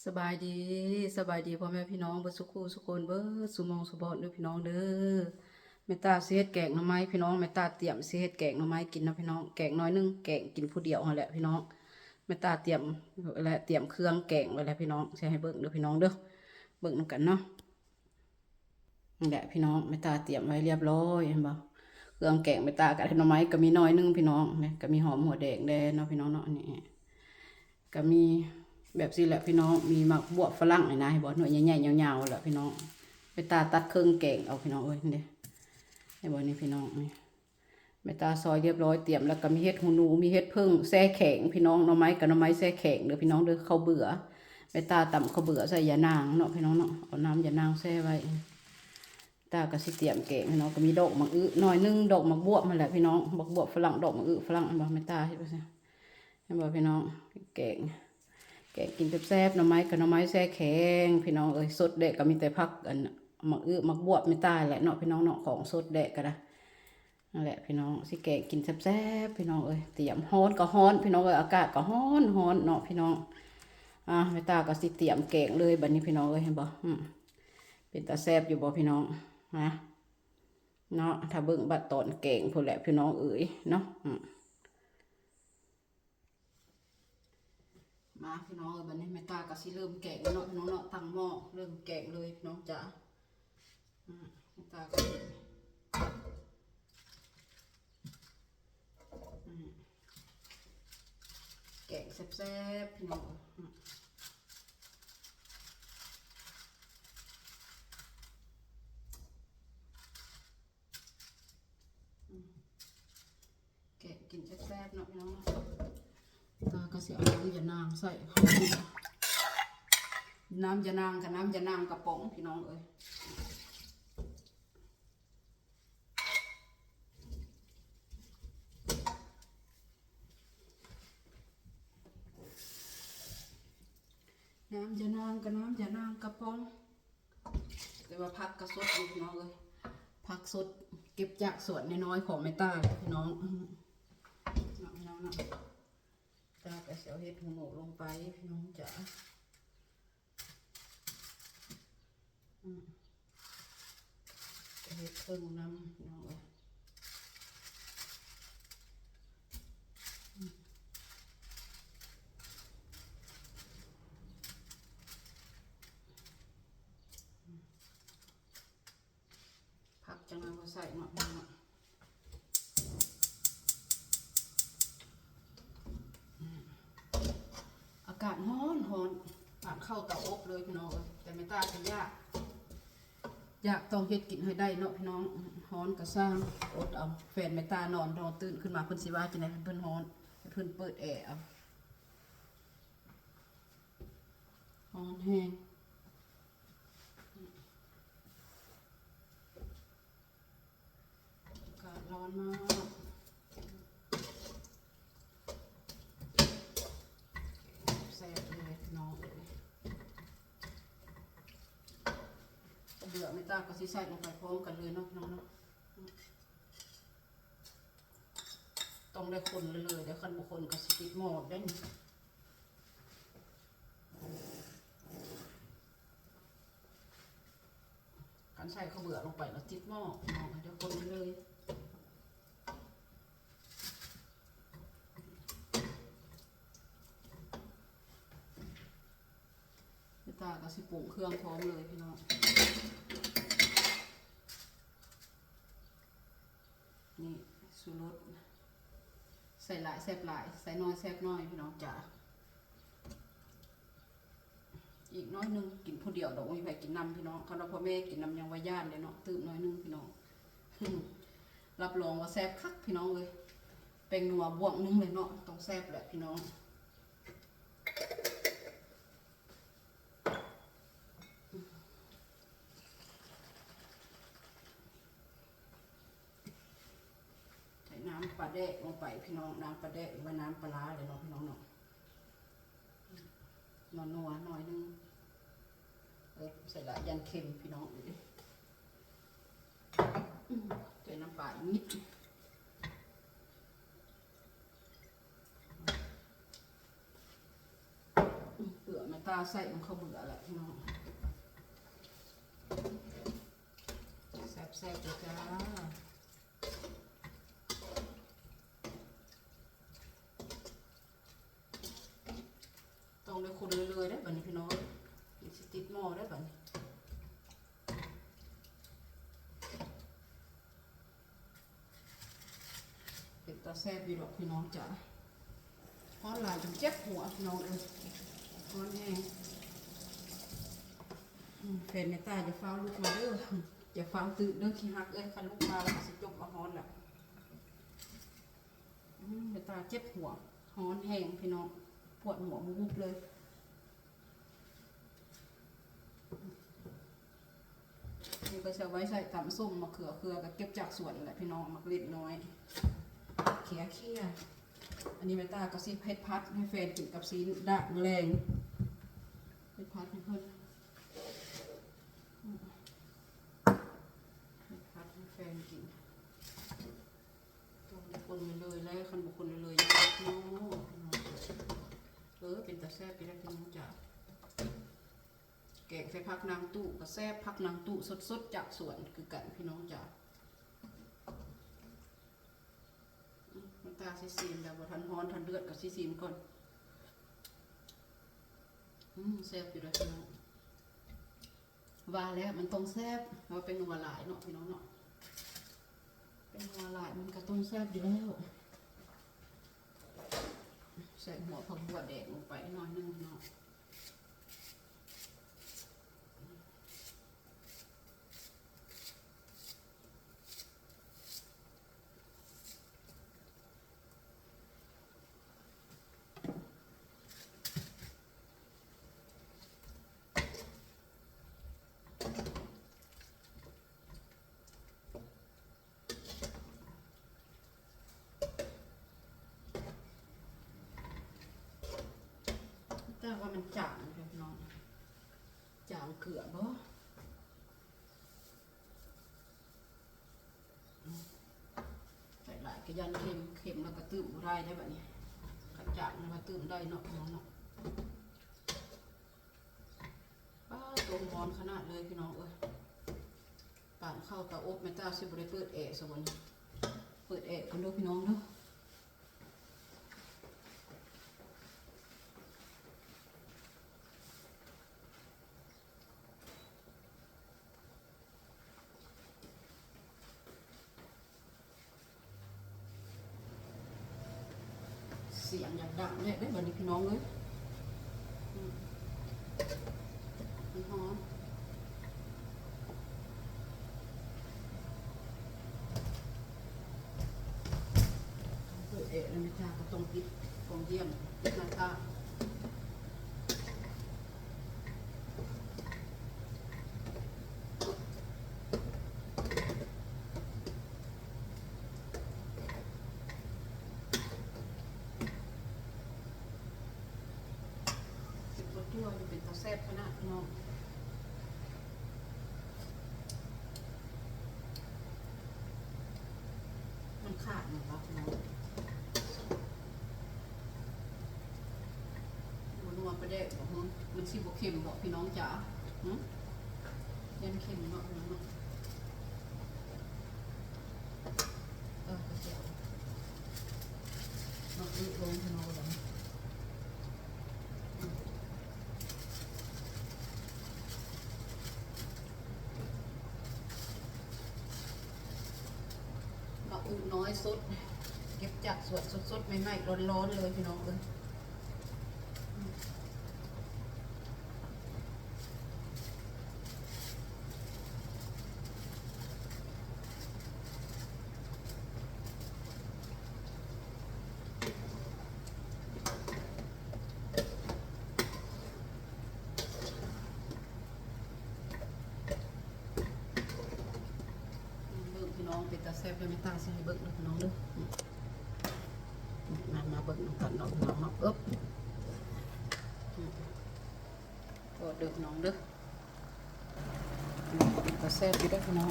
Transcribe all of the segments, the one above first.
ສະບາຍດີ ສະບາຍດີພໍ່ແມ່ພີ່ນ້ອງເບິດສູ່ຄູ່ສູ່ຄົນ ເບິດສູ່ໝ່ອງສູ່ບ່ອນເດີພີ່ນ້ອງເດີ. ແມ່ຕາຊິເຮັດແກງໜໍ່ໄມ້ພີ່ນ້ອງ, ແມ່ຕາຕຽມຊິເຮັດແກງໜໍ່ໄມ້ກິນເນາະພີ່ນ້ອງ. ແກງໜ້ອຍໜຶ່ງ ແກງກິນຜູ້ດຽວຫັ້ນແຫຼະພີ່ນ້ອງ. ແມ່ຕາຕຽມແລະ ຕຽມເຄື່ອງແກງໄວ້ແລ້ວພີ່ນ້ອງ, ຊິໃຫ້ເບິ່ງເດີພີ່ນ້ອງເດີ, ເບິ່ງນຳກັນເນາະ. ນີ້ແຫຼະພີ່ນ້ອງ, ແມ່ຕາຕຽມໄວ້ລຽບລ້ອຍ ເຫັນບໍ່? ເຄື່ອງແກງແມ່ຕາກະໜໍ່ໄມ້ກະມີໜ້ອຍໜຶ່ງພີ່ນ້ອງ, ແມ່ນກະມີຫອມຫົວແດງແດ່ເນາະພີ່ນ້ອງເນາະ. ອັນນີ້ກະມີແບບຊີ້ແຫຼະພີ່ນ້ອງ, ມີໝາກບວບຝຣັ່ງນີ້ນະ, ເຫັນບໍ່? ໜ່ວຍໃຫຍ່ໆ ຍາວໆ ແຫຼະພີ່ນ້ອງ. ແມ່ຕາຕັດເຄິ່ງແກງເອົາພີ່ນ້ອງເອີຍ, ນີ້ເດ້ ເຫັນບໍ່ນີ້ພີ່ນ້ອງ? ນີ້ ແມ່ຕາຊອຍລຽບລ້ອຍ ຕຽມແລ້ວກະມີເຫັດຫູໜູ ມີເຫັດເຜິ້ງແຊ່ແຂງພີ່ນ້ອງ, ໜໍ່ໄມ້ກະໜໍ່ໄມ້ແຊ່ແຂງເດີພີ່ນ້ອງເດີ. ເຂົ້າເບືອ ແມ່ຕາຕຳເຂົ້າເບືອໃສ່ຢານາງເນາະພີ່ນ້ອງເນາະ, ເອົານ້ຳຢານາງແຊ່ໄວ້. ຕາກະຊິຕຽມແກງພີ່ນ້ອງ, ກະມີດອກໝາກອຶໜ້ອຍໜຶ່ງ, ດອກໝາກບວບຫັ້ນແຫຼະພີ່ນ້ອງ, ໝາກບວບຝຣັ່ງ ດອກໝາກອຶຝຣັ່ງ ເຫັນບໍ່? ແມ່ຕາເຮັດໄວ້ຊັ້ນ ເຫັນບໍ່ພີ່ນ້ອງ? ແກງ ແກງກິນແຊບໆ ໜໍ່ໄມ້ກະໜໍ່ໄມ້ແຊ່ແຂງພີ່ນ້ອງເອີຍ. ສົດແດ່ກະມີແຕ່ຜັກ ອັນ ໝາກອຶໝາກບວບແມ່ຕາແຫຼະເນາະພີ່ນ້ອງເນາະ, ຂອງສົດແດ່ກະໄດ້. ນັ້ນແຫຼະພີ່ນ້ອງ, ຊິແກງກິນແຊບໆ ພີ່ນ້ອງເອີຍ. ຕຽມ ຮ້ອນກະຮ້ອນພີ່ນ້ອງເອີຍ, ອາກາດກະຮ້ອນໆ ເນາະພີ່ນ້ອງ. ອ່າ ແມ່ຕາກະຊິຕຽມແກງເລີຍບັດນີ້ພີ່ນ້ອງເອີຍ, ເຫັນບໍ່? ອືມ ເປັນຕາແຊບຢູ່ບໍ່ພີ່ນ້ອງ? ນະ ເນາະ ຖ້າເບິ່ງບັດຕອນແກງພຸ້ນແຫຼະພີ່ນ້ອງເອີຍເນາະ. ອືມ ມາພີ່ນ້ອງເອີຍ, ບັດນີ້ແມ່ຕາກະຊິເລີ່ມແກງເນາະພີ່ນ້ອງເນາະ, ຕັ້ງໝໍ້ເລີ່ມແກງເລີຍພີ່ນ້ອງຈ໋າ. ອືມ ແມ່ຕາກະ ອືມ ແກງແຊບໆ ພີ່ນ້ອງ. ອືມ ອືມ ແກງກິນແຊບໆ ເນາະພີ່ນ້ອງເນາະ. ຕາກະຊິເອົານ້ຳຢານາງໃສ່ ນ້ຳຢານາງກະນ້ຳຢານາງກະປ໋ອງພີ່ນ້ອງເອີຍ. ນ້ຳຢານາງກະນ້ຳຢານາງກະປ໋ອງ. ແຕ່ວ່າຜັກກະສົດຢູ່ພີ່ນ້ອງເອີຍ, ຜັກສົດເກັບຈາກສວນນ້ອຍໆ ຂອງແມ່ຕາແຫຼະພີ່ນ້ອງ. ເນາະ ພີ່ນ້ອງເນາະ, ຕາກະຊິເອົາເຫັດຫູໜູລົງໄປພີ່ນ້ອງຈ໋າ. ອືມ ເຮັດເຄິ່ງນຳພີ່ນ້ອງເອີຍ. ອືມ ຜັກຈັ່ງເອົາມາໃສ່ເນາະພີ່ນ້ອງເນາະ. ອາກາດຮ້ອນໆ ປານເຂົ້າເຕົາອົບເລີຍພີ່ນ້ອງເອີຍ, ແຕ່ແມ່ຕາກໍຢາກ ຢາກຕ້ອງເຮັດກິນໃຫ້ໄດ້ເນາະພີ່ນ້ອງ. ຮ້ອນກໍຊ່າງ ອົດເອົາ. ແຟນແມ່ຕານອນ ນອນຕື່ນຂຶ້ນມາ ເພິ່ນຊິວ່າຈັ່ງໃດ ເພິ່ນຮ້ອນ ໃຫ້ເພິ່ນເປີດແອເອົາ. ຮ້ອນແຮງ. ອາກາດຮ້ອນມາກ. ແຊບເລີຍພີ່ນ້ອງເອີຍ. ເບື່ອແມ່ຕາກໍຊິໃສ່ລົງໄປພ້ອມກັນເລີຍເນາະພີ່ນ້ອງເນາະ. ຕ້ອງໄດ້ຄົນເລື້ອຍໆ ເດີ້, ຄັນບໍ່ຄົນກໍຊິຕິດໝໍ້ໄດ້. ຄັນໃສ່ເຂົ້າເບື່ອລົງໄປແລ້ວຕິດໝໍ້ພີ່ນ້ອງ, ໃຫ້ໄດ້ຄົນເລື້ອຍໆ. ແມ່ຕາກໍຊິປຸງເຄື່ອງພ້ອມເລີຍພີ່ນ້ອງ. ນີ້ ຊູລົດ ໃສ່ຫຼາຍແຊບຫຼາຍ ໃສ່ໜ້ອຍແຊບໜ້ອຍ ພີ່ນ້ອງຈ໋າ. ອີກໜ້ອຍໜຶ່ງ ກິນຜູ້ດຽວດອກ ບໍ່ມີໃຜກິນນຳ ພີ່ນ້ອງ. ຄັນວ່າພໍ່ແມ່ກິນນຳ ຍັງວ່າຢ້ານເດ້ເນາະ. ຕື່ມໜ້ອຍໜຶ່ງ ພີ່ນ້ອງ. ຮັບຮອງວ່າແຊບຄັກ ພີ່ນ້ອງເອີຍ. ແປ້ງນົວບ່ວງໜຶ່ງເລີຍເນາະ. ຕ້ອງແຊບແຫຼະ ພີ່ນ້ອງ. ໃສ່ນ້ຳປາແດກລົງໄປ ພີ່ນ້ອງ. ນ້ຳປາແດກ ຫຼືວ່ານ້ຳປາຮ້າແຫຼະເນາະ ພີ່ນ້ອງເນາະ. ນົວໆ ໜ້ອຍໜຶ່ງ. ເອີ ໃສ່ຫຼາຍຢ້ານເຄັມ ພີ່ນ້ອງເອີຍ. ໃສ່ນ້ຳປາອີກນິດ. ເກືອແມ່ ຕາໃສ່ໝາກເຂືອເບືອລະພີ່ນ້ອງ ແຊບໆເດີຈ້າ. ຕ້ອງໄດ້ຄົນເລື້ອຍໆເດ້ບັດນີ້ພີ່ນ້ອງ ມັນຊິຕິດໝໍ້ເດ້ບັດນີ້. ເປັນຕາແຊບຢູ່ດອກພີ່ນ້ອງຈ້າ. ຮ້ອນຫຼາຍຈົນເຈັບຫົວພີ່ນ້ອງເອີຍ ຮ້ອນແຮງ. ອືມ ແຟນແມ່ຕາຢ່າຟ້າວລຸກມາເດີ ຢ່າຟ້າວຕື່ນເດີ ຂີ້ຮັກເອີຍ ຄັນລຸກມາແລ້ວກໍຊິຈົບວ່າຮ້ອນແລ້ວ. ອືມ ແມ່ຕາເຈັບຫົວ ຮ້ອນແຮງພີ່ນ້ອງ ປວດຫົວວຸບໆເລີຍ. ນີ້ກໍຊິເອົາໄວ້ໃສ່ຕຳສົ້ມ ໝາກເຂືອ ເຂືອກໍເກັບຈາກສວນແຫຼະພີ່ນ້ອງ ໝາກເລັດນ້ອຍ ເຄຍໆ. ອັນນີ້ແມ່ຕາກໍຊິເຮັດຜັດໃຫ້ແຟນກິນກັບຊີ້ນດາກມື້ແລງ ເຮັດຜັດໃຫ້ເພິ່ນ ອືມ ເຮັດຜັດໃຫ້ແຟນກິນ. ຕ້ອງໄດ້ຄົນເລື້ອຍໆແລ້ວ ຄັນບໍ່ຄົນເລື້ອຍໆ ຍາກເນາະ. ເອີ ເປັນຕາແຊບຢູ່ເດ້ພີ່ນ້ອງຈ້າ. ແກງໃສ່ຜັກນາງຕູ້ກໍແຊບ ຜັກນາງຕູ້ສົດໆຈາກສວນຄືກັນພີ່ນ້ອງຈ້າ. ອືມ ນ້ຳຕາຊິຊີມແລ້ວ ບໍ່ທັນຮ້ອນທັນເດືອດກໍຊິຊີມກ່ອນ. ອືມ ແຊບຢູ່ເດ້ພີ່ນ້ອງ. ວ່າແລ້ວມັນຕ້ອງແຊບ ເພາະວ່າແປ້ງນົວຫຼາຍເນາະພີ່ນ້ອງເນາະ ແປ້ງນົວຫຼາຍມັນກໍຕ້ອງແຊບຢູ່ແລ້ວ. ໃສ່ຫົວຜັກບົວແດງລົງໄປໜ້ອຍໜຶ່ງເນາະ. ແຕ່ວ່າມັນຈາງເດ້ພີ່ນ້ອງ ຈາງເກືອບໍ່? ໃສ່ຫຼາຍກໍຢ້ານເຄັມ ເຄັມແລ້ວກໍຕື່ມບໍ່ໄດ້ເດ້ບັດນີ້ ຄັນຈາງແລ້ວກໍຕື່ມໄດ້ເນາະພີ່ນ້ອງເນາະ. ປ້າ ຕົວຮ້ອນຂະໜາດເລີຍພີ່ນ້ອງເອີຍ. ປານເຂົ້າເຕົາອົບ ແມ່ຕາຊິບໍ່ໄດ້ເປີດແອຊະບໍ່ນີ້ ເປີດແອກ່ອນເດີພີ່ນ້ອງເດີ. ສຽງຢາກດັງແທ້ເດ້ບັດນີ້ພີ່ນ້ອງເອີຍ. ອືມ ມັນຮ້ອນ ເປີດແອແລ້ວແມ່ຕາກໍຕ້ອງປິດກອງຢ້ຽມ ປິດໜ້າຕ່າງ. ເປັນຕົວໆຢູ່ ເປັນຕາແຊບຂະໜາດພີ່ນ້ອງ. ມັນຂາດຫຍັງວະພີ່ນ້ອງ? ບໍ່ນົວປາແດກບໍ? ຫຶ ມັນຊິບໍ່ເຄັມບໍພີ່ນ້ອງຈ໋າ? ຫຶ ຢ້ານເຄັມເນາະພີ່ນ້ອງເນາະ. ເອີ ກະຊິເອົາມາອຶລົງພີ່ນ້ອງເອີຍ. ໝາກອຶນ້ອຍສົດ ເກັບຈາກສວນສົດໆ ໃໝ່ໆ ຮ້ອນໆ ເລີຍພີ່ນ້ອງເອີຍ. ເບິ່ງພີ່ນ້ອງ ເປັນຕາແຊບເດີ ແມ່ຕາຊິໃຫ້ເບິ່ງເດີພີ່ນ້ອງເດີ. ມາ ມາເບິ່ງນຳກັນເນາະພີ່ນ້ອງເນາະ. ເອີບ ໂທດເດີພີ່ນ້ອງເດີ. ອືມ ເປັນຕາແຊບຢູ່ເດີພີ່ນ້ອງ.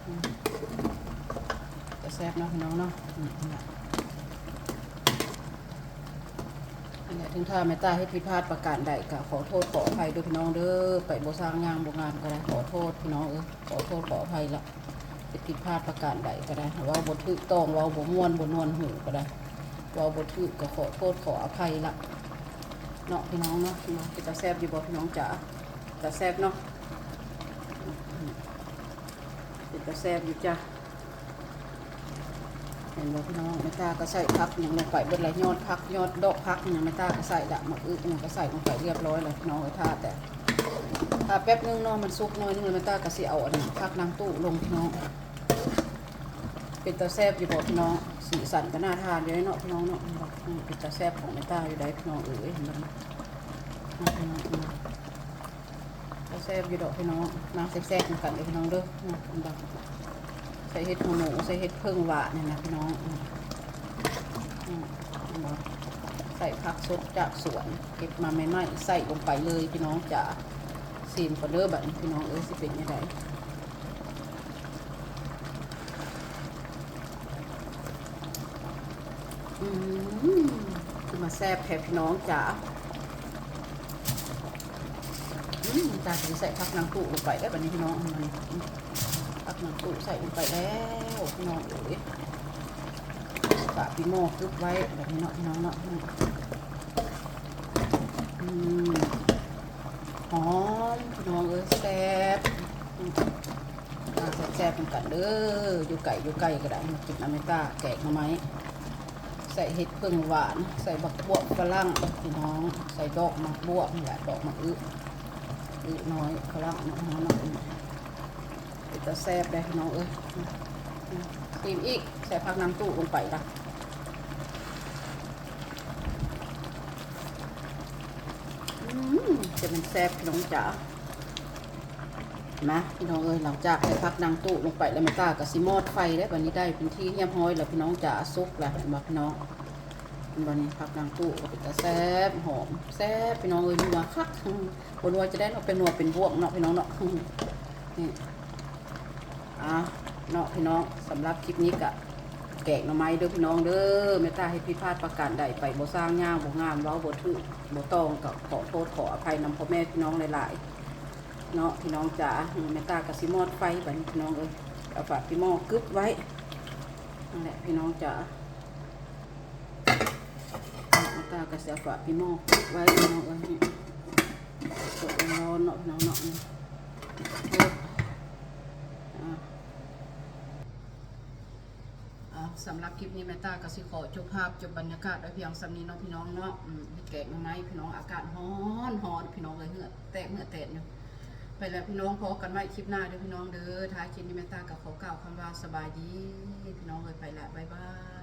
ອືມ ຕາແຊບເນາະພີ່ນ້ອງເນາະ. ອືມ ນີ້ລະ ແລະ ເຖິງຖ້າແມ່ຕາເຮັດຜິດພາດປະການໃດ ກໍຂໍໂທດຂໍອະໄພເດີພີ່ນ້ອງເດີ. ໄປບໍ່ຊ່າງຍ່າງບໍ່ງາມກໍໄດ້ ຂໍໂທດພີ່ນ້ອງເອີຍ ຂໍໂທດຂໍອະໄພລະ. ເຮັດຜິດພາດປະການໃດກໍໄດ້ ເວົ້າບໍ່ຖືກຕ້ອງ ເວົ້າບໍ່ມ່ວນບໍ່ນວນຫູກໍໄດ້ ເວົ້າບໍ່ຖືກກໍຂໍໂທດຂໍອະໄພລະເນາະພີ່ນ້ອງເນາະ. ເປັນຕາແຊບຢູ່ບໍ່ພີ່ນ້ອງຈ໋າ? ຕາແຊບເນາະ ເປັນຕາແຊບຢູ່ຈ້າ. ເຫັນບໍ່ພີ່ນ້ອງ? ແມ່ຕາກໍໃສ່ຜັກຫຍັງລົງໄປເບິດລະ ຍອດຜັກ ຍອດດອກຜັກຫຍັງແມ່ຕາກໍໃສ່ລະ ໝາກອຶຫຍັງກໍໃສ່ລົງໄປລຽບຮ້ອຍລະພີ່ນ້ອງເອີຍ. ຖ້າແຕ່ ຖ້າແປັບໜຶ່ງເນາະ ມັນສຸກໜ້ອຍໜຶ່ງລະ ແມ່ຕາກໍຊິເອົາອັນຜັກນາງຕູ້ລົງພີ່ນ້ອງ. ເປັນຕາແຊບຢູ່ບໍ່ພີ່ນ້ອງ? ສີສັນກໍໜ້າທານຢູ່ເນາະພີ່ນ້ອງເນາະ. ເປັນຕາແຊບຂອງແມ່ຕາຢູ່ໃດ໋ພີ່ນ້ອງເອີຍ. ເຫັນບໍ່? ແຊບໆຢູ່ດອກພີ່ນ້ອງ ມາແຊບໆນຳກັນເດີພີ່ນ້ອງເດີ. ເຫັນບໍ່? ໃສ່ເຫັດຫູໜູ ໃສ່ເຫັດເຜິ້ງຫວານນີ້ນະພີ່ນ້ອງ. ເຫັນບໍ່? ໃສ່ຜັກສົດຈາກສວນ ເກັບມາໃໝ່ໆ ໃສ່ລົງໄປເລີຍພີ່ນ້ອງຈ໋າ. ຊີມກ່ອນເດີບັດນີ້ພີ່ນ້ອງເອີຍ ຊິເປັນຈັ່ງໃດ? ອືມ ຄືມາແຊບແທ້ພີ່ນ້ອງຈ໋າ. ອືມ ຕາຊິໃສ່ຜັກນາງຕູ້ລົງໄປແລ້ວບັດນີ້ພີ່ນ້ອງ. ອືມ ຜັກນາງຕູ້ໃສ່ລົງໄປແລ້ວພີ່ນ້ອງເອີຍ. ຝາປີໝໍ້ກຶບໄວ້ບັດນີ້ເນາະພີ່ນ້ອງເນາະ. ອືມ ຫອມພີ່ນ້ອງເອີຍ ແຊບ. ມາແຊບໆນຳກັນເດີ ຢູ່ໄກຢູ່ໃກ້ກໍໄດ້ ມາກິນນຳແມ່ຕາແກງໜໍ່ໄມ້. ໃສ່ເຫັດເຜິ້ງຫວານ ໃສ່ບັກບວບຝຣັ່ງພີ່ນ້ອງ ໃສ່ດອກໝາກບວບນີ້ແຫຼະ ດອກໝາກອຶ ອຶນ້ອຍຝຣັ່ງເນາະພີ່ນ້ອງເນາະ. ເປັນຕາແຊບເດ້ພີ່ນ້ອງເອີຍ. ອີກ ໃສ່ຜັກນາງຕູ້ລົງໄປລະ. ອືມ ຈະແມ່ນແຊບພີ່ນ້ອງຈ໋າ. ມາພີ່ນ້ອງເອີຍ ຫຼັງຈາກໃສ່ຜັກນາງຕູ້ລົງໄປແລ້ວ ແມ່ຕາກໍຊິມອດໄຟເດ້. ບັດນີ້ໄດ້ເປັນທີ່ຮຽບຮ້ອຍແລ້ວພີ່ນ້ອງຈ໋າ ສຸກແລ້ວ ເຫັນບໍ່ພີ່ນ້ອງ? ເຫັນບໍ່ນີ້ ຜັກນາງຕູ້ກໍເປັນຕາແຊບ ຫອມແຊບພີ່ນ້ອງເອີຍ ນົວຄັກ. ບໍ່ນົວຈະໄດ້ເນາະ ເປັນນົວເປັນບ່ວງເນາະພີ່ນ້ອງເນາະ. ນີ້ ອ່າ ເນາະພີ່ນ້ອງ ສຳລັບຄລິບນີ້ກະແກງໜໍ່ໄມ້ເດີພີ່ນ້ອງເດີ. ແມ່ຕາເຮັດຜິດພາດປະການໃດໄປ ບໍ່ຊ່າງຍ່າງບໍ່ງາມ ເວົ້າບໍ່ຖືກບໍ່ຕ້ອງ ກໍຂໍໂທດຂໍອະໄພນຳພໍ່ແມ່ພີ່ນ້ອງຫຼາຍໆ ເນາະພີ່ນ້ອງຈ໋າ. ແມ່ຕາກໍຊິມອດໄຟບັດນີ້ພີ່ນ້ອງເອີຍ ເອົາຝາປີໝໍ້ກຶບໄວ້ ນັ້ນແຫຼະພີ່ນ້ອງຈ໋າ. ແມ່ຕາກໍຊິເອົາຝາປີໝໍ້ກຶບໄວ້ພີ່ນ້ອງເອີຍ ສົດໆຮ້ອນໆເນາະພີ່ນ້ອງເນາະ. ອ່າ ອ່າ ສຳລັບຄລິບນີ້ແມ່ຕາກໍຊິຂໍຈົບພາບ ຈົບບັນຍາກາດໄວ້ພຽງສ່ຳນີ້ເນາະພີ່ນ້ອງເນາະ. ອືມ ເຮັດແກງໜໍ່ໄມ້ພີ່ນ້ອງ ອາກາດຮ້ອນໆ ພີ່ນ້ອງເອີຍ ເຫື່ອແຕກເຫື່ອແຕນຢູ່. ໄປແລ້ວພີ່ນ້ອງ ພໍ້ກັນໃໝ່ຄລິບໜ້າເດີພີ່ນ້ອງເດີ. ທ້າຍຄລິບນີ້ແມ່ຕາກໍຂໍກ່າວຄຳວ່າສະບາຍດີພີ່ນ້ອງເອີຍ ໄປລະ ບາຍບາຍ.